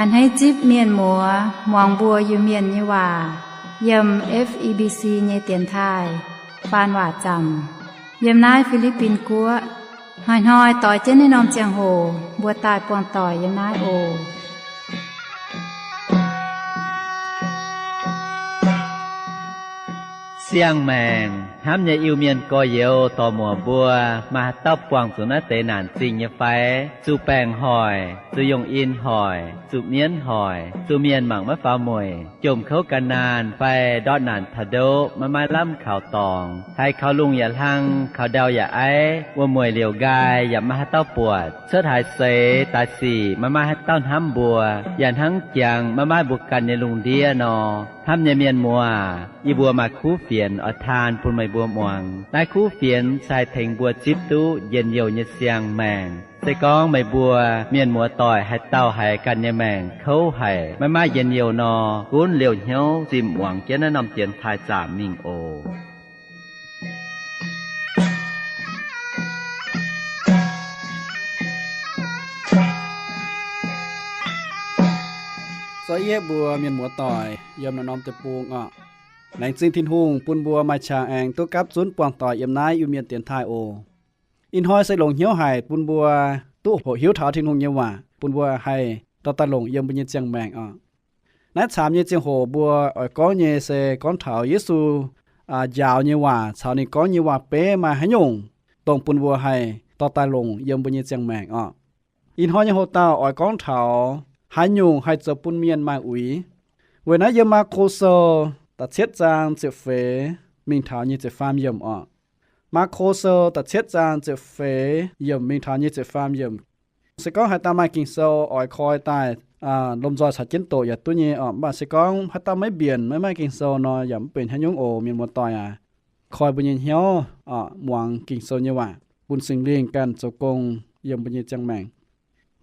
A'hneiv zipv mienh muoz muangx mbuo Iu-Mienh nyei waac yiem F E B C nyei dienx taaih faan waac zaamc yiem naaiv Fi^li^bin Guoqv. Hnoi-hnoi doix jienv naaiv norm ziangh hoc mbuo daaih buangh doic yiem naaiv oc. Siang-maengc hnamv nyei Iu-Mienh gorx-youz dorc-muoc mbuo, maaih haaix dauh buangh zuqc naaiv deix naanc zingh nyei fai? Zuqc baengc hoic, zuqc yongh in hoic, zuqc mienv hoic, zuqc mienh mangc maiv faaux mueic, jomc kouv gan naanh fai ndortv naanc taux ndoqv maiv maaih lamh kaux dorngx, haiz kaux lungh yaac hlang, kaux ndau yaac aiv, wuom-mueic liouc nqaai yaac maiv maaih haaix dauh buatc, cuotv haaix seix daaih sic maiv maaih haaix dauh hnamv mbuo, yaac hnangv jangx maiv maaih mbuo ganh nyei lungh ndiev nor. Hnamv nyei mienh muoz, yie mbuo maaih kuv fienx oix taan bun meih mbuo muangx. Naaiv kuv fienx se haih tengx mbuo zipv duqv njien-youh nyei siang-maengc. Se gorngv meih mbuo mienh muoz-doic haaix dauh haiz ganh nyei maengc kouv haic, maiv maaih njien-youh nor, gunv liouh hnyouv zimh muangx jienv naaiv norm dienx taaih zaamc mingh oc. Zoi yie mbuo mienh muoz-doic yiem naaiv norm deic-bung oc. Laengz zingh Tin-Hungh bun mbuo maaih qangx aengx duqv gapv zunv buangh doic yiem naaiv Iu-Mienh dienx taaih oc. Ih hnoi se longc hnyouv haic bun mbuo duqv hoqc hiuv taux Tin-Hungh nyei waac, bun mbuo haih dorh daaih longc yiem mbuo nyei ziangh maengc oc. Naaiv caamx nyei ziangh hoc mbuo oix gorngv nyei se gorngv taux Yesu njaaux nyei waac caux ninh gorngv nyei waac-beiv maaih haaix nyungc dongh bun mbuo haih dorh daaih longc yiem mbuo nyei ziangh maengc oc. Ih hnoi nyei hoc-dauh oix gorngv taux haaix nyungc haih zoux bun mienh maaih uix. Weic naaiv yiem Maako Sou da'cietv zaang ziepc feix mingh taux nyic ziepc faam yiemc oc. Maako Sou da'cietv zaang ziepc feix yiemc mingh taux nyic ziepc faam yiemc. Se gorngv haaix dauh maaih Ging-Sou oix koi daaih lomh nzoih caux jienv doqc yaac duqv nyei oc. Mv baac se gorngv haaix dauh maiv mbienc maiv maaih Ging-Sou nor yaac mv benx haaix nyungc oc. Mienh muoz-doic aac, koi mbuo nyei hnyouv muangx Ging-Sou nyei waac, bun Singx Lingh ganh zoux gong yiem mbuo nyei ziangh maengc.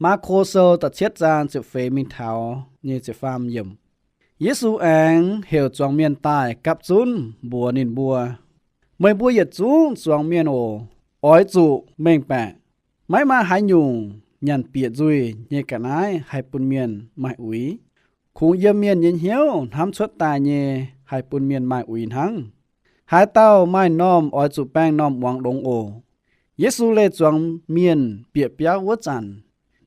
Maako Sou da'cietv zaang ziepc feix mingh taux nyic ziepc faam yiemc. Yesu aengx heuc zuangx mienh daaih gapv zunv mbuox ninh mbuo, Meih mbuo yietc zungv zuangx mienh oc. Oix zuqc mengh baeqc, maiv maaih haaix nyungc nyanc bieqc nzuih nyei ga'naaiv haih bun mienh maaih uix. Kungx yiem mienh nyei hnyouv hnamv cuotv daaih nyei haih bun mienh maaih uix hnangv. Haaix dauh maaih m'normh oix zuqc baeng m'normh muangx longx oc. Yesu leih zuangx mienh bieqc biauv wuov zanc,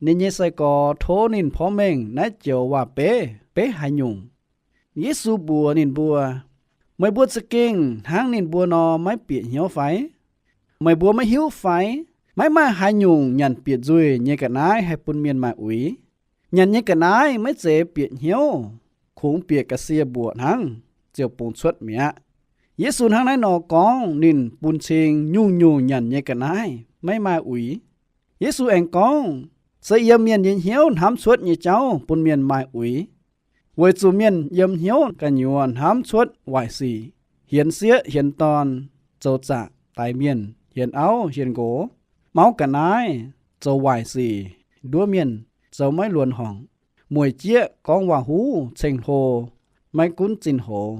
ninh nyei sai-gorx tov ninh porv mengh naaiv joux waac-beiv beiv haaix nyungc. Yesu mbuox ninh mbuo, Meih mbuo za'gengh hnangv ninh mbuo nor maiv bieqc hnyouv fai? Meih mbuo maiv hiuv fai? Maiv maaih haaix nyungc nyanc bieqc nzuih nyei ga'naaiv haih bun mienh maaih uix. Nyanc nyei ga'naaiv maiv zeiz bieqc hnyouv, kungx bieqc ga'sie mbuoqc hnangv ziouc bungx cuotv mi'aqv. Yesu hnangv naaiv nor gorngv ninh bun cing nyungc-nyungc nyanc nyei ga'naaiv maiv maaih uix. Yesu aengx gorngv, Se yiem mienh nyei hnyouv hnamv cuotv nyei jauv bun mienh maaih uix. Weic zuqc mienh yiem hnyouv gu'nyuoz hnamv cuotv waaic sic, hienx sieqv hienx dorn, zoux zaqc daix mienh, hienx auv hienx nqox, mauv ga'naaiv, zoux waaic sic, nduov mienh, zoux maiv luonx horngc, mueic jieqv, gorngv waac-huv, ceng-hlo, maiv gunv zinh hoz.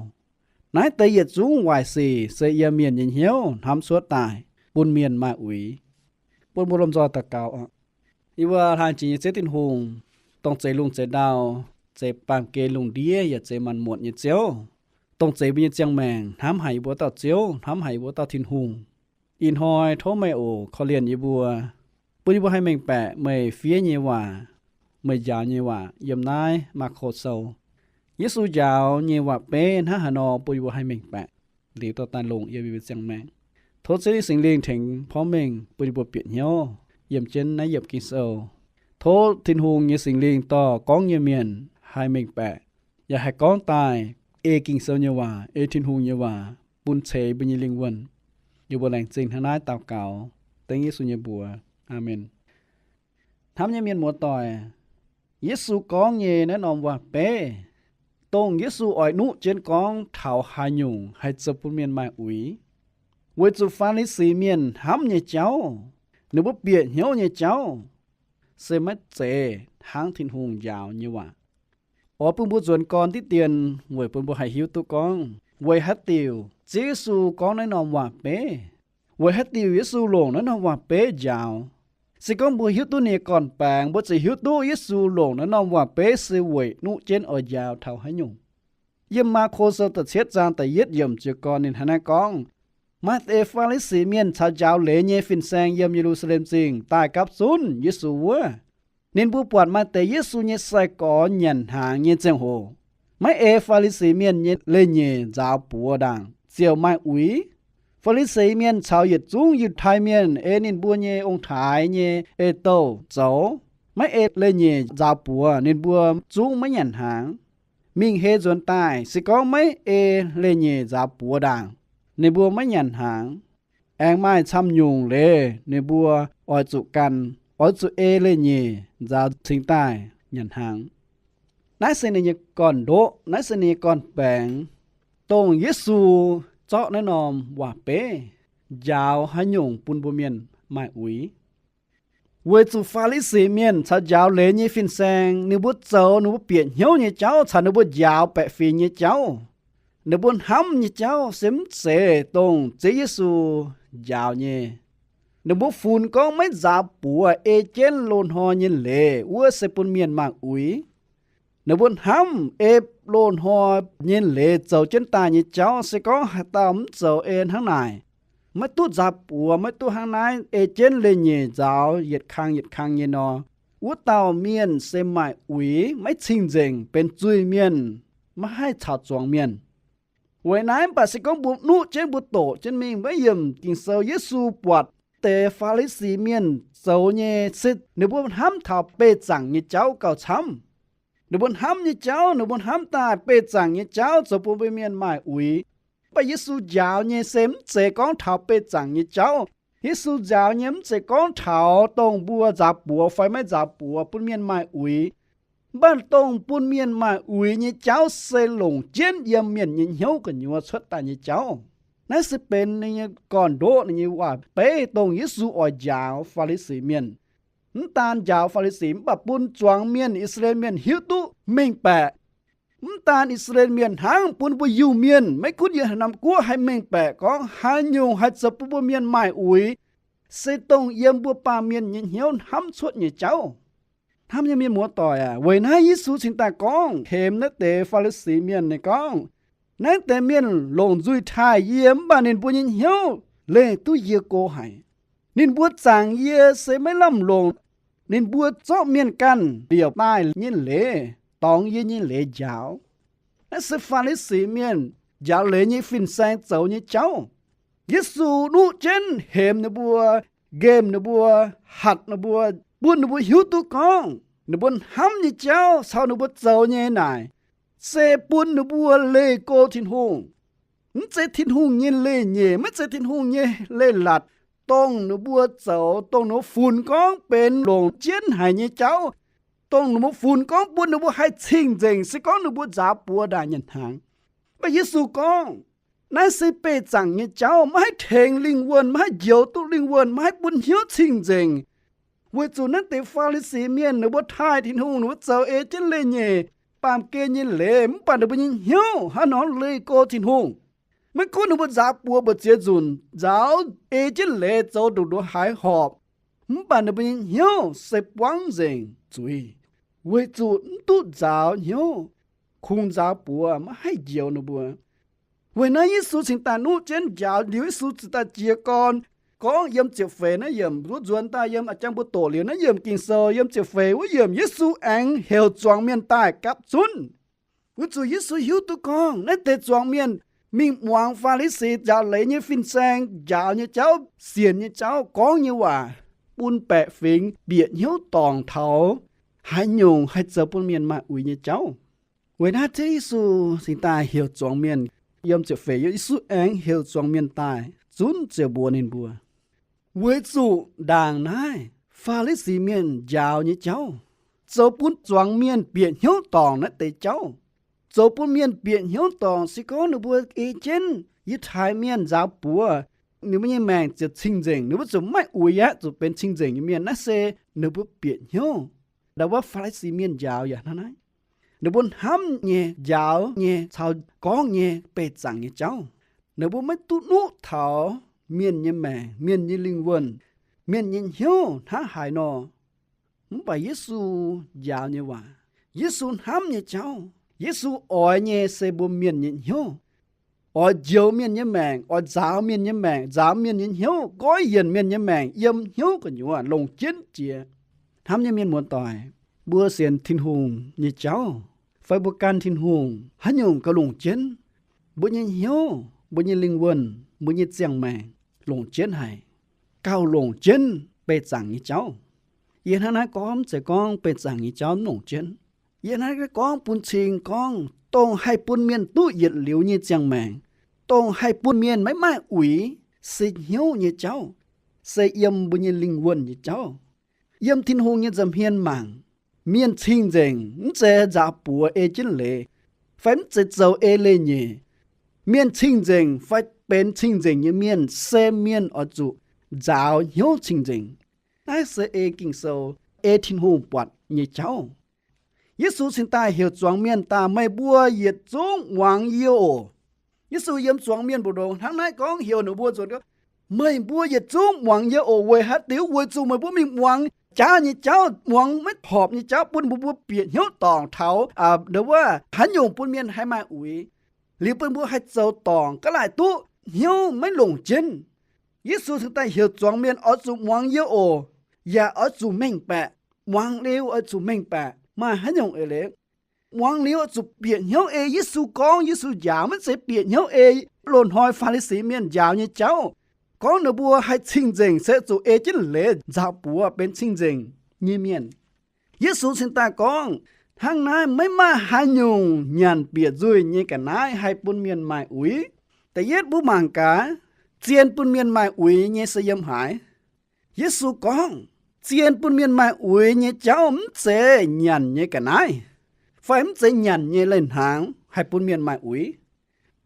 Naaiv deix yietc zungv waaic sic se yiem mienh nyei hnyouv hnamv cuotv daaih bun mienh maaih uix. Bun mbuo lomh nzoih daux gaux oc. Yie mbuo hlaang jiex nyei Ziouv Tin-Hungh, dongh zeix lungh zeix ndau, zeix baamh gen lungh ndiev yaac zeix maanc muotc nyei Ziouv, dongh zeix mbuo nyei ziangh maengc hnamv haic yie mbuo dauh Ziouv, hnamv haic yie mbuo dauh Tin-Hungh. Ih hnoi tov meih oc korv-lienh yie mbuo, bun yie mbuo haih mengh baeqc meih fiev nyei waac, meih njaaux nyei waac yiem naaiv Maako Sou. Yesu njaaux nyei waac-beiv hnangv haaix nor bun yie mbuo haih mengh baeqc, liuz dorh daaih longc yiem yie mbuo ziangh maengc. Tov Ziouv nyei Singx Lingh tengx porv mengh bun yie mbuo bieqc hnyouv yiem jienv naaiv yiemc Ging-Sou. Tov Tin-Hungh nyei Singx Lingh dorh gorngv nyei mienh haih mengh baeqc, yaac haih gorngv daaih ei Ging-Sou nyei waac, ei Tin-Hungh nyei waac bun ceix mbuo nyei lingh wuonh. Yie mbuo laengz zingh hnangv naaiv daux gaux dengv Yesu nyei mbuox. Aamen. Hnamv nyei mienh muoz-doic, Yesu gorngv nyei naaiv norm waac-beiv, dongh Yesu oix nuqv jienv gorngv taux haaix nyungc haih zoux bun mienh maaih uix. Weic zuqc Faa^li^si Mienh hnamv nyei jauv, ninh mbuo bieqc hnyouv nyei jauv, se maiv zeiz hnangv Tin-Hungh njaaux nyei waac. Oix bun mbuo nzuonx gorn diqv dien weic bun mbuo haih hiuv duqv gorngv weic haaix diuc Ziouv Yesu gorngv naaiv norm waac-beiv, weic haaix diuc Yesu longc naaiv norm waac-beiv njaaux. Se gorngv mbuo hiuv duqv ninh nyei gorn-baengx, mbuo ziouc hiuv duqv Yesu longc naaiv norm waac-beiv se weic nuqv jienv oix njaaux taux haaix nyungc. Yiem Maako Sou da'cietv zaang da'yietv yiemc jiez gorn ninh hnangv naaiv gorngv, Maaih deix Faa^li^si Mienh caux njaaux leiz nyei fin-saeng yiem Ye^lu^saa^lem Zingh daaih gapv zunv Yesu wuov. Ninh mbuo buatc maaih deix Yesu nyei sai-gorx nyanc hnaangx nyei ziangh hoc, maiv ei Faa^li^si Mienh nyei leiz-nyeic nzaaux buoz ndaangc ziouc maaih uix. Faa^li^si Mienh caux yietc zungv Yiutai Mienh ei ninh mbuo nyei ong-taaix nyei ei-douh zoux, maiv ei leiz-nyeic nzaaux buoz, ninh mbuo zungv maiv nyanc hnaangx. Mingh hei nzuonx daaih, se gorngv maiv ei leiz-nyeic nzaaux buoz ndaangc, ninh mbuo maiv nyanc hnaangx. Aengx maaih camv-nyungc leiz ninh mbuo oix zuqc gan, oix zuqc ei leiz-nyeic nzaaux cingx daaih nyanc hnaangx. Naaiv se ninh nyei gorn-ndoqv, naaiv se ninh nyei gorn-baengx, dongh Yesu zorqv naaiv norm waac-beiv njaaux haaix nyungc bun mbuo mienh maaih uix. Weic zuqc Faa^li^si Mienh caux njaaux leiz nyei fin-saeng ninh mbuo zoux ninh mbuo bieqc hnyouv nyei jauv caux ninh mbuo njaaux baeqc fingx nyei jauv, ninh mbuo hnamv nyei jauv se mv zeiz dongh Ziouv Yesu njaaux nyei. Ninh mbuo funx gorngv maiv nzaaux buoz ei jienv loz-hnoi nyei leiz wuov se bun mienh maaih uix. Ninh mbuo hnamv ei loz-hnoi nyei leiz zoux jienv daaih nyei jauv se gorngv haaix dauh mv zoux ei hnangv naaic, maiv duqv nzaaux buoz, maiv duqv hnangv naaiv ei jienv leiz-nyeic nzaaux yietc kang yietc kang nyei nor, wuov dauh mienh se maaih uix, maiv cing-nzengc, benx zuiz-mienh, maiv haih caux zuangx mienh. Weic naaiv mv baac se gorngv mbuo nuqv jienv mbuo doqc jienv mingh maiv yiemc Ging-Sou, Yesu buatc deix Faa^li^si Mienh zoux nyei se ninh mbuo hnamv taux beih zaangc nyei jauv gauh camv. Ninh mbuo hnamv nyei jauv, ninh mbuo hnamv daaih beih zaangc nyei jauv zoux bun mbuo mienh maaih uix. Mv baac Yesu njaaux nyei se mv zeiz gorngv taux beih zaangc nyei jauv. Yesu njaaux nyei mv zeiz gorngv taux dongh mbuo nzaaux buoz fai maiv nzaaux buoz bun mienh maaih uix. Mv baac dongh bun mienh maaih uix nyei jauv se longc jienv yiem mienh nyei hnyouv gu'nyuoz cuotv daaih nyei jauv. Naaiv se benx ninh nyei gorn-ndoqv, ninh nyei waac-beiv, dongh Yesu oix njaaux Faa^li^si Mienh. Mv daan njaaux Faa^li^si mv baac bun zuangx mienh, I^saa^laa^en Mienh hiuv duqv mengh baeqc. Mv daan I^saa^laa^en Mienh hnangv, bun mbuo Iu-Mienh maiv gunv yiem haaix norm guoqv haih mengh baeqc gorngv haaix nyungc haih zoux bun mbuo mienh maaih uix, se dongh yiem mbuo baamh mienh nyei hnyouv hnamv cuotv nyei jauv. Hnamv nyei mienh muoz-doic aac, weic naaiv Yesu cingx daaih gorngv hemx naaiv deix Faa^li^si Mienh, ninh gorngv, Naaiv deix mienh longc nzuih taaih yie, mv baac ninh mbuo nyei hnyouv leih duqv yie go haic. Ninh mbuo zaangc yie se maiv lamh longc. Ninh mbuo zorqv mienh ganh liouc daaih nyei leiz dorngx yie nyei leiz njaaux. Naaiv se Faa^li^si Mienh njaaux leiz nyei fin-saeng zoux nyei jauv. Yesu nuqv jienv hemx ninh mbuo, nqemh ninh mbuo, hatc ninh mbuo, bun ninh mbuo hiuv duqv gorngv ninh mbuo hnamv nyei jauv caux ninh mbuo zoux nyei naaic, se bun ninh mbuo leih go Tin-Hungh. Mv zeiz Tin-Hungh nyei leiz-nyeic, maiv zeiz Tin-Hungh nyei leiz-latc, dongh ninh mbuo zoux, dongh ninh mbuo funx gorngv benx longc jienv haic nyei jauv, dongh ninh mbuo funx gorngv bun ninh mbuo haih cing-nzengc se gorngv ninh mbuo nzaaux buoz ndaangc nyanc hnaangx. Mv baac Yesu gorngv, naaiv se beih zaangc nyei jauv, maiv haih tengx lingh wuonh, maiv haih njoux duqv lingh wuonh, maiv haih bun hnyouv cing-nzengc. Weic zuqc naaiv deix Faa^li^si Mienh ninh mbuo taaih Tin-Hungh, ninh mbuo zoux ei jienv leiz-nyeic, baamh gen nyei leiz, mv baac ninh mbuo nyei hnyouv hnangv nor leih go Tin-Hungh. Maiv gunv ninh mbuo nzaaux buoz mbu'ziex nzunc, nzaaux ei jienv leiz zoux nduqc nduov haaix horpc, mv baac ninh mbuo nyei hnyouv se buangv nzengc zuiz, weic zuqc mv duqv nzaaux hnyouv, kungx nzaaux buoz maiv haih njoux ninh mbuo. Weic naaiv Yesu cingx daaih nuqv jienv njaaux liuz, Yesu cingx daaih jiez gorn gorngv yiem ziepc feix naaiv yiemc, nzuonx daaih yiem a'jang mbuo doqc liuz naaiv yiemc Ging-Sou yiem ziepc feix wuov yiemc, Yesu aengx heuc zuangx mienh daaih gapv zunv. Weic zuqc Yesu hiuv duqv gorngv naaiv deix zuangx mienh mingh muangx Faa^li^si njaaux leiz nyei fin-saeng njaaux nyei jauv, sienx nyei jauv, gorngv nyei waac, bun baeqc fingx bieqc hnyouv dorngc taux haaix nyungc haih zoux bun mienh maaih uix nyei jauv. Weic naaiv Ziouv Yesu cingx daaih heuc zuangx mienh, yiem ziepc feix, Yesu aengx heuc zuangx mienh daaih zunv ziouc mbuox ninh mbuo, weic zuqc ndaangc naaiv Faa^li^si Mienh njaaux nyei jauv zoux bun zuangx mienh bieqc hnyouv dorngc naaiv deix jauv. Zoux bun mienh bieqc hnyouv dorngc se gorngv ninh mbuo ei jienv Yiutai Mienh nzaaux buoz, ninh mbuo nyei maengc ziouc cing-nzengc, ninh mbuo ziouc maiv uix aqv, ziouc benx cing-nzengc nyei mienh. Naaiv se ninh mbuo bieqc hnyouv. Ndau wuov Faa^li^si Mienh njaaux yaac hnangv naaiv. Ninh mbuo hnamv nyei, njaaux nyei caux gorngv nyei beih zaangc nyei jauv. Ninh mbuo maiv duqv nuqv taux mienh nyei maengc, mienh nyei lingh wuonh. mienh nyei hnyouv hnangv haaix nor. Mv baac Yesu njaaux nyei waac, Yesu hnamv nyei jauv, Yesu oix nyei se mbuo mienh nyei hnyouv. Oix njoux mienh nyei maengc, oix nzaaux mienh nyei maengc, nzaaux mienh nyei hnyouv, goiv yienc mienh nyei maengc yiem hnyouv gu'nyuoz longc jienv jiex. Hnamv nyei mienh muoz-doic, mbuo sienx Tin-Hungh nyei jauv fai mbuo gan Tin-Hungh haaix nyungc gauh longc jienv? Mbuo nyei hnyouv, mbuo nyei lingh wuonh, mbuo nyei ziangh maengc longc jienv haic, gauh longc jienv beih zaangc nyei jauv. Yie hnangv naaiv gorngv mv zeiz gorngv beih zaangc nyei jauv mv longc jienv. Yie hnangv naaiv gorngv bun cing gorngv dongh haih bun mienh duqv yietc liuz nyei ziangh maengc, dongh haih bun mienh maiv maaih uix, se hnyouv nyei jauv, se yiem mbuo nyei lingh wuonh nyei jauv. Yiem Tin-Hungh nyei nza'hmien mangc, mienh cing nzengc mv zeiz nzaaux buoz ei jienv leiz, fai mv zeiz zoux ei leiz-nyeic. Mienh cing nzengc fai benx cing nzengc nyei mienh se mienh oix zuqc nzaaux hnyouv cing nzengc. Naaiv se ei Ging-Sou, ei Tin-Hungh buatc nyei jauv. Yesu cingx daaih heuc zuangx mienh daaih, meih mbuo yietc zungv muangx yie oc. Yesu yiem zuangx mienh mbu'ndongx hnangv naaiv gorngv, heuc ninh mbuo nzuonx gorngv, meih mbuo yietc zungv muangx yie oc. Weic haaix diuc? Weic zuqc meih mbuo mingh muangx jaav nyei jauv, muangx maiv horpc nyei jauv, bun mbuo mbuo bieqc hnyouv dorngc taux, aa, ndo wuov haaix nyungc bun mienh haih maaih uix, liuz bun mbuo haih zoux dorngc ga'laaic duqv hnyouv maiv longc jienv. Yesu cingx daaih heuc zuangx mienh oix zuqc muangx yie oc, yaac oix zuqc mengh baeqc. Muangx liuz oix zuqc mengh baeqc maaih haaix nyungc eix leiz. Muangx liuz oix zuqc bieqc hnyouv ei Yesu gorngv. Yesu njaaux maiv zeiz bieqc hnyouv ei loz-hnoi Faa^li^si Mienh njaaux nyei jauv, gorngv ninh mbuo haih cing-nzengc se zuqc ei jienv leiz nzaaux buoz benx cing-nzengc nyei mienh. Yesu cingx daaih gorngv, hnangv naaiv maiv maaih haaix nyungc nyanc bieqc nzuih nyei ga'naaiv haih bun mienh maaih uix. Da'yietv mbuo mangc gaax, zien bun mienh maaih uix nyei se yiem haaix? Yesu gorngv, zien bun mienh maaih uix nyei jauv mv zeiz nyanc nyei ga'naaiv, fai mv zeiz nyanc nyei leiz-hnaangx haih bun mienh maaih uix.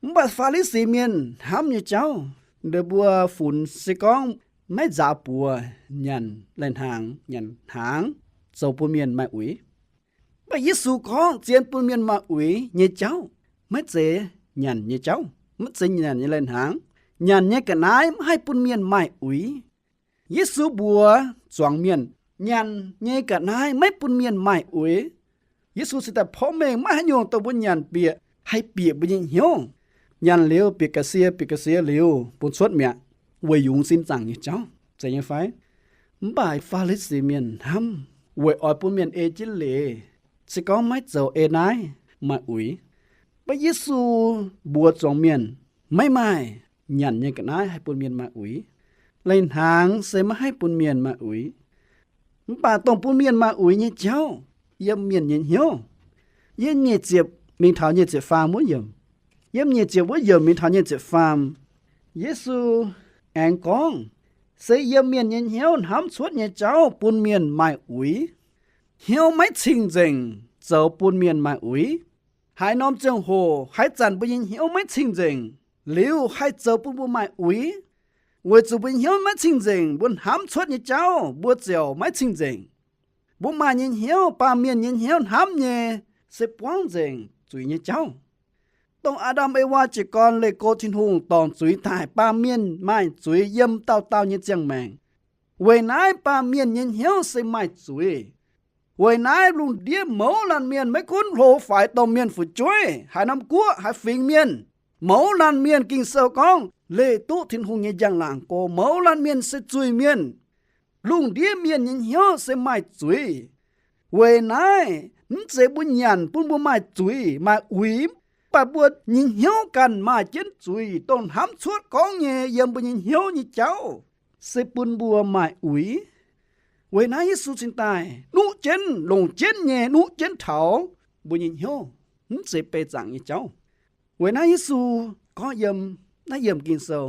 Mv baac Faa^li^si Mienh hnamv nyei jauv, ninh mbuo funx se gorngv maiv nzaaux buoz nyanc leiz-hnaangx, nyanc hnaangx, zoux bun mienh maaih uix. Mv baac Yesu gorngv zien bun mienh maaih uix nyei jauv maiv zeiz nyanc nyei jauv, maiv zeiz nyanc nyei leiz-hnaangx. Nyanc nyei ga'naaiv maiv haih bun mienh maaih uix. Yesu mbuox zuangx mienh, nyanc nyei ga'naaiv maiv bun mienh maaih uix. Yesu cingx daaih porv mengh maiv haaix nyungc dongh mbuo nyanc bieqc haih bieqc mbuo nyei hnyouv. Nyanc liuz bieqc ga'sie, bieqc ga'sie liuz bun cuotv mi'aqv, weic yungz sin zaangc nyei jauv, zeiz nyei fai? Mv baac Faa^li^si Mienh hnamv weic oix bun mienh ei jienv leiz, se gorngv maiv zoux ei naaiv maaih uix. Mv baac Yesu mbuox zuangx mienh, maiv maaih nyanc nyei ga'naaiv haih bun mienh maaih uix. Leiz-hnaangx se maiv haih bun mienh maaih uix. Mv baac dongh bun mienh maaih uix nyei jauv yiem mienh nyei hnyouv. Yiem nyic ziepc mingh taux nyic ziepc faam wuov yiemc. Yiem nyic ziepc wuov yiemc mingh taux nyic ziepc faam, Yesu aengx gorngv, se yiem mienh nyei hnyouv hnamv cuotv nyei jauv bun mienh maaih uix. Hnyouv maiv cing-nzengc zoux bun mienh maaih uix. Haaix norm ziangh hoc haaix zanc mbuo nyei hnyouv maiv cing-nzengc, liuz haih zoux bun mbuo maaih uix. Weic zuqc mbuo nyei hnyouv maiv cing-nzengc, mbuo hnamv cuotv nyei jauv mbuo ziouc maiv cing-nzengc. Mbuo maaih nyei hnyouv, baamh mienh nyei hnyouv hnamv nyei se buangv nzengc zuiz nyei jauv. Dongh Aa^ndam Ewaa jiez gorn leih go Tin-Hungh dorngc zuiz daaih, baamh mienh maaih zuiz yiem dauh dauh nyei ziangh maengc. Weic naaiv baamh mienh nyei hnyouv se maaih zuiz. Weic naaiv lungh ndiev mouz laanh mienh, maiv gunv hlo faix, domh mienh fu'jueiv, haaix norm guoqv, haaix fingx mienh, mouz laanh mienh, Ging-Sou gorngv leih duqv Tin-Hungh nyei njang-laangc go, mouz laanh mienh se zuiz mienh. Lungh ndiev mienh nyei hnyouv se maaih zuiz. Weic naaiv mv zeiz mbuo nyanc bun mbuo maaih zuiz maaih uix, mv baac mbuo nyei hnyouv ganh maaih jienv zuiz, dongh hnamv cuotv gorngv nyei yiem mbuo nyei hnyouv nyei jauv se bun mbuo maaih uix. Weic naaiv Yesu cingx daaih nuqv jienv, longc jienv nyei, nuqv jienv taux mbuo nyei hnyouv, mv zeiz beih zaangc nyei jauv. Weic naaiv Yesu gorngv yiem naaiv yiemc Ging-Sou,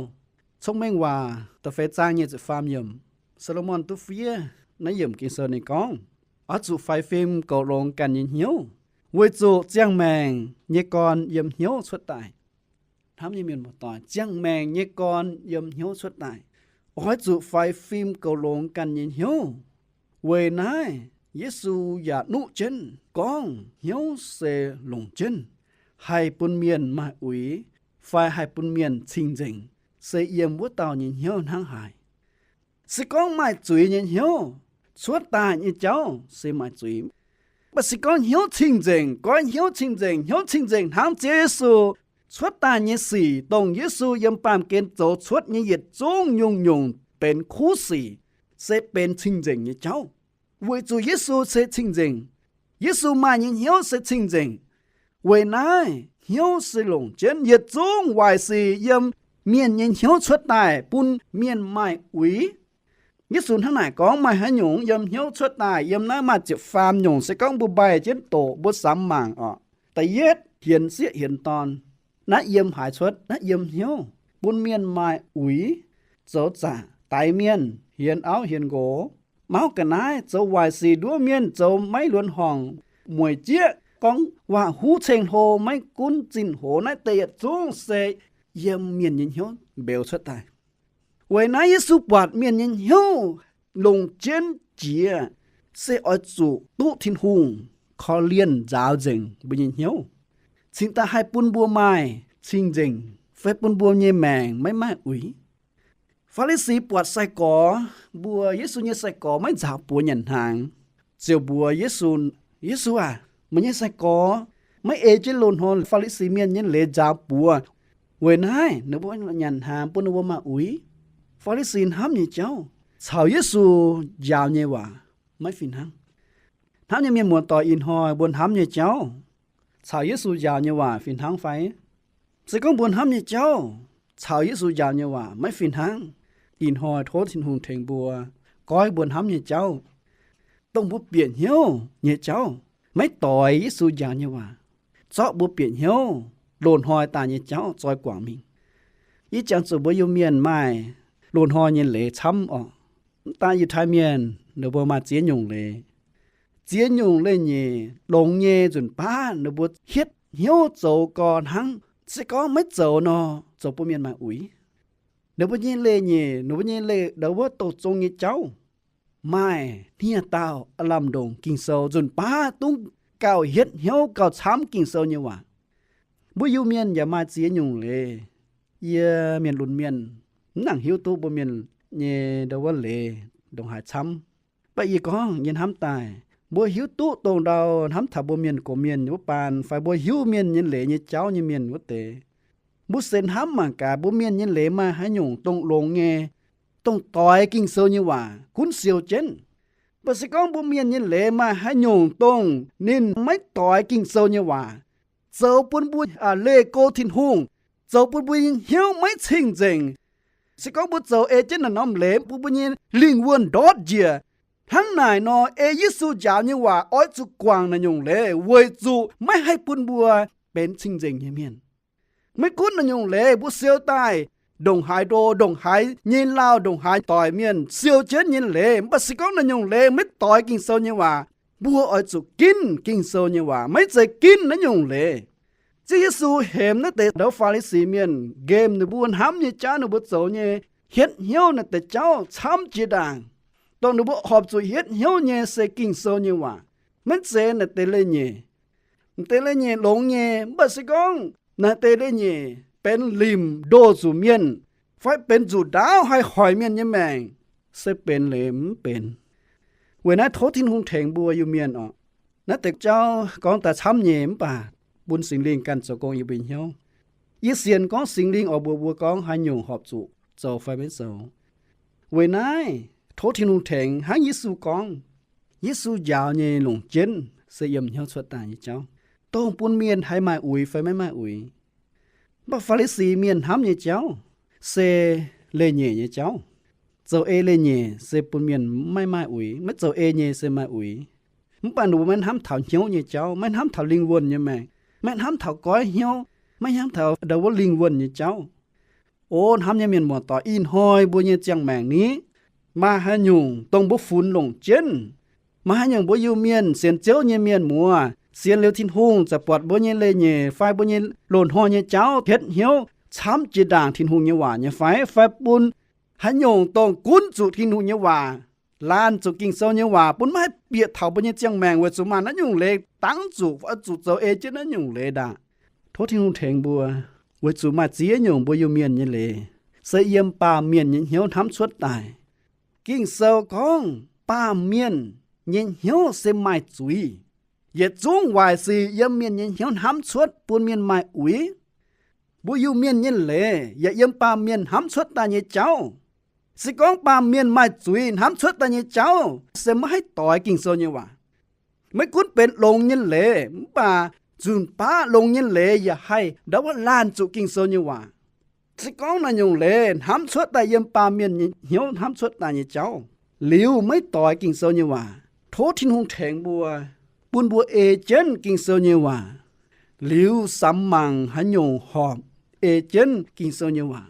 Cong-Mengh Waac da'feix zaang nyic ziepc faam yiemc, Saa^lo^morn Duqv Fiev naaiv yiemc Ging-Sou ninh gorngv, oix zuqc faix fim goux longx ganh nyei hnyouv, weic zuqc ziangh maengc nyei gorn yiem hnyouv cuotv daaih. Hnamv nyei mienh muoz-doic, ziangh maengc nyei gorn yiem hnyouv cuotv daaih, oix zuqc faix fim goux longx ganh nyei hnyouv. Weic naaiv Yesu yaac nuqv jienv gorngv hnyouv se longc jienv haih bun mienh maaih uix fai haih bun mienh cing-nzengc, se yiem wuov dauh nyei hnyouv hnangv haaix. Se gorngv maaih zuiz nyei hnyouv, cuotv daaih nyei jauv se maaih zuiz. Mv baac se gorngv hnyouv cing-nzengc, goiv hnyouv cing-nzengc, hnyouv cing-nzengc hnangv Ziouv Yesu cuotv daaih nyei sic, dongh Yesu yiem baamh gen zoux cuotv nyei yietc zungv nyungc-nyungc benx kuv sic, se benx cing-nzengc nyei jauv. Weic zuqc Yesu se cing-nzengc, Yesu maaih nyei hnyouv se cing-nzengc. Weic naaiv hnyouv se longc jienv yietc zungv waaic sic yiem mienh nyei hnyouv cuotv daaih bun mienh maaih uix. Yesu hnangv naaic gorngv maaih haaix nyungc yiem hnyouv cuotv daaih, yiem naaiv maaih ziepc faam nyungc. Se gorngv mbuo mbaih jienv doqc, mbuo samx mangc orqc. Da'yietv, hienx sieqv hienx dorn. Naaiv yiem haaix cuotv? Naaiv yiem hnyouv. Bun mienh maaih uix, zoux zaqc, daix mienh, hienx auv hienx nqox, mauv ga'naaiv, zoux waaic sic, nduov mienh, zoux maiv luonx horngc, mueic jieqv, gorngv waac-huv ceng-hlo, maiv gunv zinh hoz. Naaiv deix yietc zungv se yiem mienh nyei hnyouv mbeux cuotv daaih. Weic naaiv Yesu buatc mienh nyei hnyouv longc jienv jiex, se oix zuqc duqv Tin-Hungh korv-lienh nzaaux nzengc mbuo nyei hnyouv, cingx daaih haih bun mbuo maaih cing-nzengc fai bun mbuo nyei maengc maiv maaih uix. Faa^li^si buatc sai-gorx, mbuo Yesu nyei sai-gorx maiv nzaaux buoz nyanc hnaangx, ziouc mbuox Yesu, Yesu aac, meih nyei sai-gorx maiv ei jienv loz-hnoi Faa^li^si Mienh nyei leiz nzaaux buoz. Weic naaiv ninh mbuo nyanc hnaangx bun ninh mbuo maaih uix. Faa^li^si hnamv nyei jauv caux Yesu njaaux nyei waac maiv fih hnangv. Hnamv nyei mienh muoz-doic, ih hnoi mbuo hnamv nyei jauv caux Yesu njaaux nyei waac fih hnangv fai? Se gorngv mbuo hnamv nyei jauv caux Yesu njaaux nyei waac maiv fih hnangv, ih hnoi tov Tin-Hungh tengx mbuo goiv mbuo hnamv nyei jauv, dongh mbuo bieqc hnyouv nyei jauv, maiv doix Yesu njaaux nyei waac, zorqv mbuo bieqc hnyouv loz-hnoi daaih nyei jauv zoi guangc mingh. Yie jangx zuqc mbuo Iu-Mienh maaih loz-hnoi nyei leiz camv orqc. Mv daan Yiutai Mienh ninh mbuo maaih ziex nyungc leiz. Ziex nyungc leiz-nyeic longx nyei nzunc baav ninh mbuo hietv hnyouv zoux gau hnangv. Se gorngv maiv zoux nor, zoux bun mienh maaih uix. Ninh mbuo nyei leiz-nyeic, ninh mbuo nyei leiz ndau wuov douh zong nyei jauv, maaih hniev-daauh aav lamh ndongc Ging-Sou nzunc baav dungv gauh hietv hnyouv gauh camv Ging-Sou nyei waac. Mbuo Iu-Mienh yaac maaih ziex nyungc leiz. Yie mienh lunx mienh mv nangc hiuv duqv mbuo mienh nyei ndau wuov leiz ndongc haaix camv. Mv baac yie gorngv yie hnamv daaih, mbuo hiuv duqv dongh ndau hnamv taux mbuo mienh gox mienh wuov baan fai mbuo hiuv mienh nyei leiz nyei jauv nyei mienh wuov deix, mbuo se hnamv mangc gaax mbuo mienh nyei leiz maaih haaix nyungc dongh longx nyei, dongh doix Ging-Sou nyei waac gunv siou jienv. Mv baac se gorngv mbuo mienh nyei leiz maaih haaix nyungc dongh ninh maiv doix Ging-Sou nyei waac, zoux bun mbuo leih go Tin-Hungh, zoux bun mbuo nyei hnyouv maiv cing-nzengc, se gorngv mbuo zoux ei jienv naaiv norm leiz bun mbuo nyei lingh wuonh ndortv njiec. Hnangv naaic nor, ei Yesu njaaux nyei waac oix zuqc guangc naaiv nyungc leiz weic zuqc maiv haih bun mbuo benx cing-nzengc nyei mienh. Maiv gunv naaiv nyungc leiz mbuo siou daaih ndongc haaix ndo, ndongc haaix nyei lauh, ndongc haaix doic mienh siou jienv nyei leiz, mv baac se gorngv naaiv nyungc leiz maiv doix Ging-Sou nyei waac, mbuo oix zuqc ginv Ging-Sou nyei waac, maiv zeiz ginv naaiv nyungc leiz. Ziouv Yesu hemx naaiv deix ndau Faa^li^si Mienh, nqemh ninh mbuo hnamv nyei jauv, ninh mbuo zoux nyei, hietv hnyouv naaiv deix jauv camv jiex ndaangc. Dongh ninh mbuo horpc zuqc hietv hnyouv nyei se Ging-Sou nyei waac, maiv zeiz naaiv deix leiz-nyeic. Naaiv deix leiz-nyeic longx nyei, mv baac se gorngv naaiv deix leiz-nyeic benx limc ndoh zuqc mienh fai benx nzuqc ndaauv haih hoic mienh nyei maengc, se benx leiz mv benx. Weic naaiv tov Tin-Hungh tengx mbuo Iu-Mienh oc. Naaiv deix jauv gorngv daaih camv nyei, mv baac bun Singx Lingh ganh zoux gong yiem mbuo hnyouv. Yie sienx gorngv Singx Lingh oix mbuox mbuo gorngv haaix nyungc horpc zuqc zoux fai maiv zoux. Weic naaiv tov Tin-Hungh tengx hnangv Yesu gorngv. Yesu njaaux nyei longc jienv se yiem hnyouv cuotv daaih nyei jauv, dongh bun mienh haih maaih uix fai maiv maaih uix. Mv baac Faa^li^si Mienh hnamv nyei jauv se leiz-nyeic nyei jauv. Zoux ei leiz-nyeic se bun mienh maiv maaih uix, maiv zoux ei nyei se maaih uix. Mv baac ninh mbuo maiv hnamv taux hnyouv nyei jauv, maiv hnamv taux lingh wuonh nyei maengc, maiv hnamv taux goiv hnyouv, maiv hnamv taux ndau wuov lingh wuonh nyei jauv. O hnamv nyei mienh muoz-doic, ih hnoi mbuo nyei ziangh maengc ni, maaih haaix nyungc dongh mbuo funx longc jienv? Maaih haaix nyungc mbuo Iu-Mienh, sienx Ziouv nyei mienh muoz, sienx liuz Tin-Hungh zaqc buatc mbuo nyei leiz-nyeic fai mbuo nyei loz-hnoi nyei jauv hietv hnyouv camv jiex ndaangc Tin-Hungh nyei waac nyei fai? Fai bun haaix nyungc dongh gunv zuqc Tin-Hungh nyei waac, laanh zuqc Ging-Sou nyei waac, bun maiv haih bieqc taux mbuo nyei ziangh maengc weic zuqc maaih naaiv nyungc leiz dangv zuqc, oix zuqc zoux ei jienv naaiv nyungc leiz ndaangc. Tov Tin-Hungh tengx mbuo, weic zuqc maaih ziex nyungc mbuo Iu-Mienh nyei leiz se yiem baamh mienh nyei hnyouv hnamv cuotv daaih. Ging-Sou gorngv baamh mienh nyei hnyouv se maaih zuiz. Yietc zungv waaic sic yiem mienh nyei hnyouv hnamv cuotv bun mienh maaih uix. Mbuo Iu-Mienh nyei leiz yaac yiem baamh mienh hnamv cuotv daaih nyei jauv. Se gorngv baamh mienh maaih zuiz hnamv cuotv daaih nyei jauv se maiv haih doix Ging-Sou nyei waac. Maiv gunv benx longx nyei leiz mv baac nzunc baav longx nyei leiz yaac haih ndau wuov laanh zuqc Ging-Sou nyei waac. Se gorngv naaiv nyungc leiz hnamv cuotv daaih yiem baamh mienh nyei hnyouv hnamv cuotv daaih nyei jauv, liuz maiv doix Ging-Sou nyei waac. Tov Tin-Hungh tengx mbuo, bun mbuo ei jienv Ging-Sou nyei waac, liuz samx mangc haaix nyungc horpc ei jienv Ging-Sou nyei waac.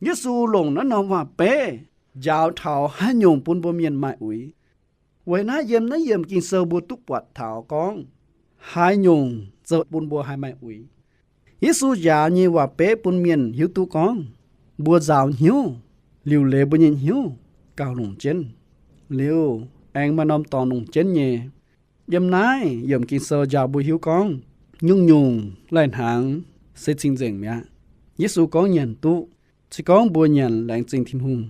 Yesu longc naaiv norm waac-beiv njaaux taux haaix nyungc bun mbuo mienh maaih uix. Weic naaiv yiem naaiv yiemc Ging-Sou mbuo duqv buatc taux gorngv haaix nyungc zoux bun mbuo haih maaih uix. Yesu njaaux nyei waac-beiv bun mienh hiuv duqv gorngv mbuo nzaaux hnyouv, liuc leiz mbuo nyei hnyouv gauh longc jienv. Liuz aengx maaih norm dorngx longc jienv nyei. Yiem naaiv yiemc Ging-Sou njaaux mbuo hiuv gorngv nyungc-nyungc lai-hnaangx se cing-nzengc mi'aqv. Yesu gorngv nyanc duqv. Se gorngv mbuo nyanc laengz zingh Tin-Hungh,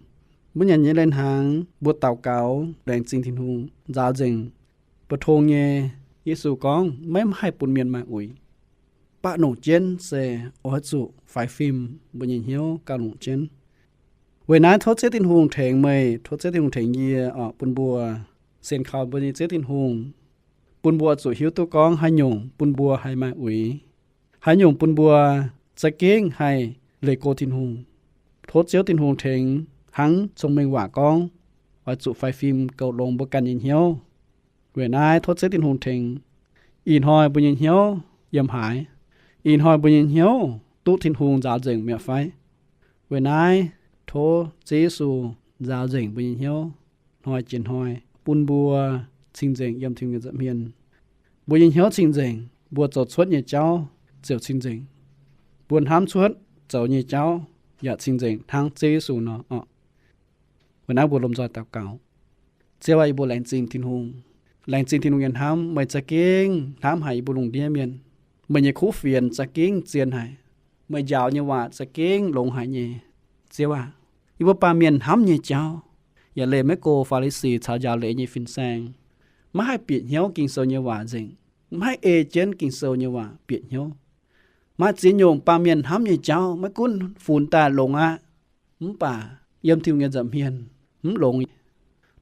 mbuo nyanc nyei lai-hnaangx mbuo daux gaux laengz zingh Tin-Hungh nzaaux nzengc, mbuo tong nyei, Yesu gorngv maiv haih bun mienh maaih uix. Baac longc jienv se oix zuqc faix fim mbuo nyei hnyouv gauh longc jienv. Weic naaiv tov Ziouv Tin-Hungh tengx meih, tov Ziouv Tin-Hungh tengx yie oc, bun mbuo sienx kaux mbuo nyei Ziouv Tin-Hungh, bun mbuo zuqc hiuv duqv gorngv haaix nyungc bun mbuo haih maaih uix, haaix nyungc bun mbuo za'gengh haih leih go Tin-Hungh. Tov Ziouv Tin-Hungh tengx hnangv Cong-Mengh Waac gorngv, oix zuqc faix fim goux longx mbuo ganh nyei hnyouv. Weic naaiv tov Ziouv Tin-Hungh tengx ih hnoi mbuo nyei hnyouv yiem haaix, ih hnoi mbuo nyei hnyouv duqv Tin-Hungh nzaaux nzengc mi'aqv fai. Weic naaiv tov Ziouv Yesu nzaaux nzengc mbuo nyei hnyouv hnoi jiex hnoi, bun mbuo cing-nzengc yiem Tin-Hungh nyei nza'hmien. Mbuo nyei hnyouv cing-nzengc, mbuo zoux cuotv nyei jauv ziouc cing-nzengc. Mbuo hnamv cuotv zoux nyei jauv yaac cing-nzengc hnangv Ziouv Yesu nor oc. Weic naaiv mbuo lomh nzoih daux gaux. Ziouv aac, yie mbuo laengz zingh Tin-Hungh. Laengz zingh Tin-Hungh nyei hnamv, meih za'gengh hnamv haic yie mbuo lungh ndiev mienh. Meih nyei kuv fienx za'gengh zien haic. Meih njaaux nyei waac za'gengh longx haic nyei. Ziouv aac, yie mbuo baamh mienh hnamv nyei jauv yaac leih maiv go Faa^li^si caux njaaux leiz nyei fin-saeng. Maiv haih bieqc hnyouv Ging-Sou nyei waac nzengc. Maiv haih ei jienv Ging-Sou nyei waac bieqc hnyouv. Maaih ziex nyungc baamh mienh hnamv nyei jauv maiv gunv funx daaih longx aqv, mv baac yiem Tin-Hungh nyei nza'hmien mv longx.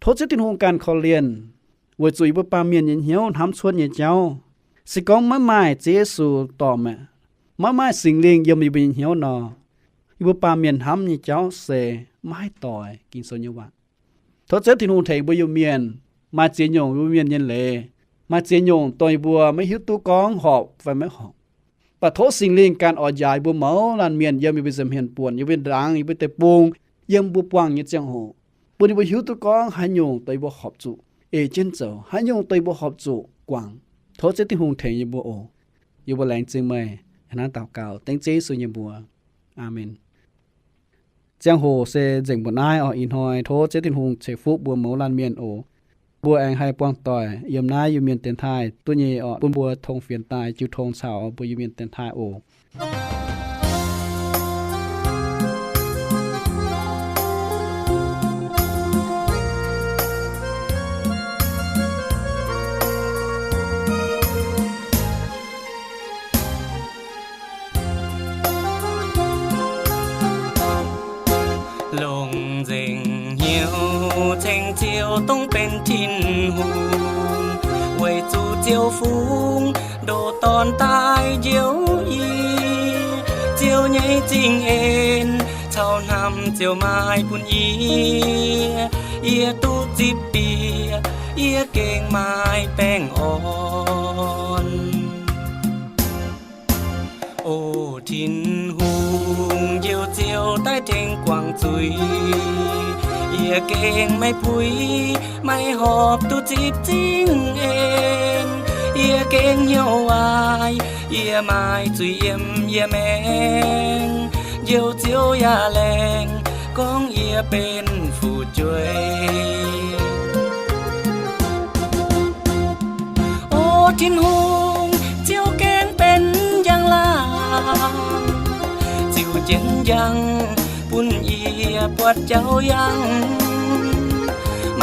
Tov Ziouv Tin-Hungh ganh korv-lienh weic zuqc yie mbuo baamh mienh nyei hnyouv hnamv cuotv nyei jauv. Se gorngv maiv maaih Ziouv Yesu dorh maah, maiv maaih Singx Lingh yiem yie mbuo nyei hnyouv nor, yie mbuo baamh mienh hnamv nyei jauv se maiv haih doix Ging-Sou nyei waac. Tov Ziouv Tin-Hungh tengx mbuo Iu-Mienh. Maaih ziex nyungc Iu-Mienh nyei leiz, maaih ziex nyungc dongh yie mbuo maiv hiuv duqv gorngv horpc fai maiv horpc. Mv baac tov Singx Lingh ganh oix njaaux yie mbuo mouz laanh mienh yiem yie mbuo nza'hmien buonc, yie mbuo ndaangc, yie mbuo deic-bung, yiem mbuo buangh nyei ziangh hoc, bun yie mbuo hiuv duqv gorngv haaix nyungc dongh yie mbuo horpc zuqc ei jienv zoux, haaix nyungc dongh yie mbuo horpc zuqc guangc. Tov Ziouv Tin-Hungh tengx yie mbuo oc. Yie mbuo laengz zingh meih. Hnangv naaiv daux gaux dengv Ziouv Yesu nyei mbuox. Aamen. Ziangh hoc se nzengc mbuo naaiv oc. Ih hnoi tov Ziouv Tin-Hungh ceix fuqv mbuo mouz laanh mienh oc. Mbuo aengx haih buangh doic yiem naaiv Iu-Mienh dienx taaih duqv nyei oc. Bun mbuo tong fienx daaih jiu tong caux mbuo Iu-Mienh dienx taaih oc. Longc nzengc hnyouv ceng Ziouv dongh benx Tin-Hungh, weic zuqc Ziouv fungx ndoh Dorn daaih njoux yie. Ziouv nyei zingh en caux hnamv Ziouv maaih bun yie. Yie duqv zipv bieqc, yie gengh maaih baengh orn. O Tin-Hungh, njoux Ziouv daaih tengx guangc zuiz. Yie gengh maiv puix, maiv horpc duqv zipv zingh en. Yie gengh hnyouv waaic, yie maaih zuiz yiem yie maengx. Njoux Ziouv yaac laengz gorngv yie benx fu'jueiv. O Tin-Hungh, Ziouv gengh benx njang-laangc, ziux jienv njang bun yie buatc jauv yangh.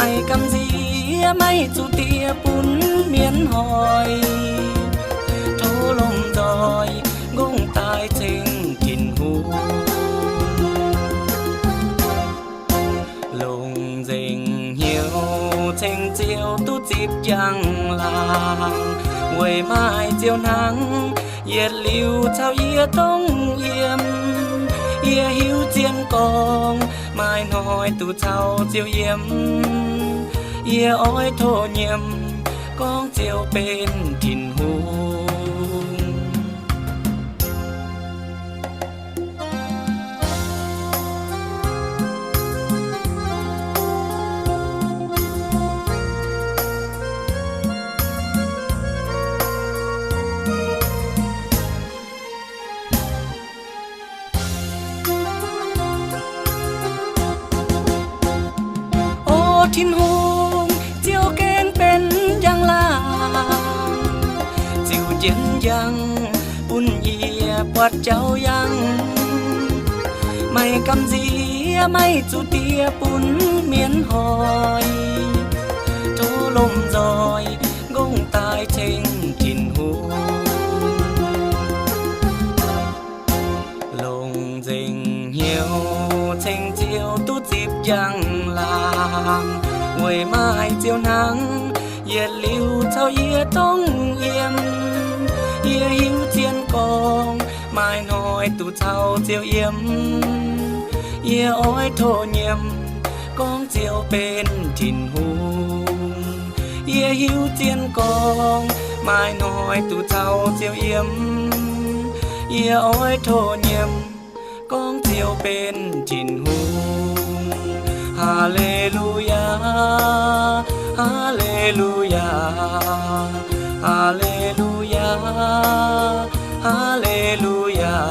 Maiv gamh nziex maiv zuqc diev bun mienh hoic, tov lomh nzoih nqongh daaih ceng Tin-Hungh. Longc nzengc hnyouv ceng Ziouv duqv zipv njang-laangc, weic maaih Ziouv hnangv, yietc liuz caux yie dongh yiem. Yie hiuv zien gorngv maaih hnoi duqv caux Ziouv yiem. Yie oix tov nyiemc gorngv Ziouv benx Tin-Hungh. O Tin-Hungh, Ziouv gengh benx njang-laangc, ziux jienv njang bun yie buatc jauv yangh. Maiv gamh nziex maiv zuqc diev bun mienh hoic, tov lomh nzoih nqongh daaih ceng Tin-Hungh. Longc nzengc hnyouv ceng Ziouv duqv zipv njang-laangc, weic maaih Ziouv hnangv, yietc liuz caux yie dongh yiem. Yie hiuv zien gorngv maaih hnoi duqv caux Ziouv yiem. Yie oix tov nyiemc gorngv Ziouv benx Tin-Hungh. Yie hiuv zien gorngv maaih hnoi duqv caux Ziouv yiem. Yie oix tov nyiemc gorngv Ziouv benx Tin-Hungh. Haa^le^lu^yaa, haa^le^lu^yaa, haa^le^lu^yaa, haa^le^lu^yaa.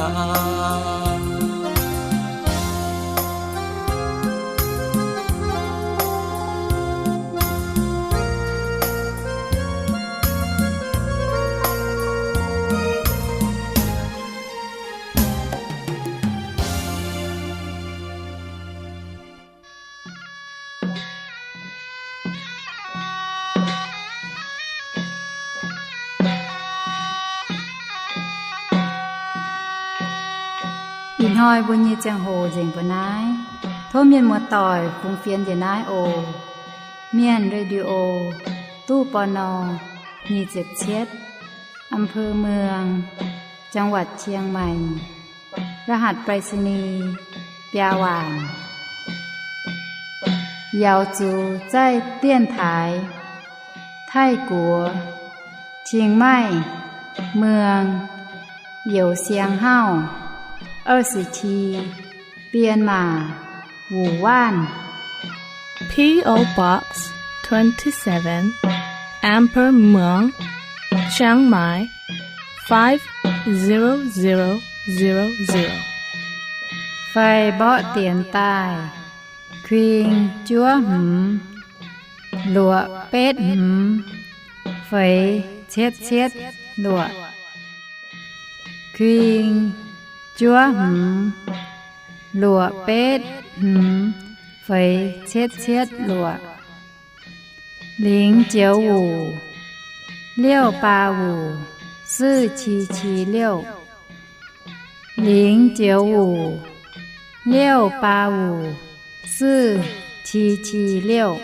Ih hnoi mbuo nyei ziangh hoc nzengc mbuo naaiv. Tov mienh muoz-doic fungx fienx njiec naaiv oc. Mienh Radio, ตู้ ปณ. nyic ziepc cietv, อำเภอเมือง จังหวัดเชียงใหม่ รหัสไปรษณีย์ biaa waanc. Yaux zuqc zaih dienx taaix, Taiv-Guoqv, Cing Maih, Muong, Youz Siang Hauv, 二十七, Bienh Maac, Wuc Waanv. P O Box twenty-seven, Amber Muang, Chiang Mai, five zero zero zero zero. Fai mborqv dienx daaih, kuing juov hmz, luoqc betv hmz, feix cietv cietv luoqc. Kuing juov hmz, luoqc betv hmz, feix cietv cietv luoqc. 零九五, 六八五, 四七七六. 零九五, 六八五, 四七七六.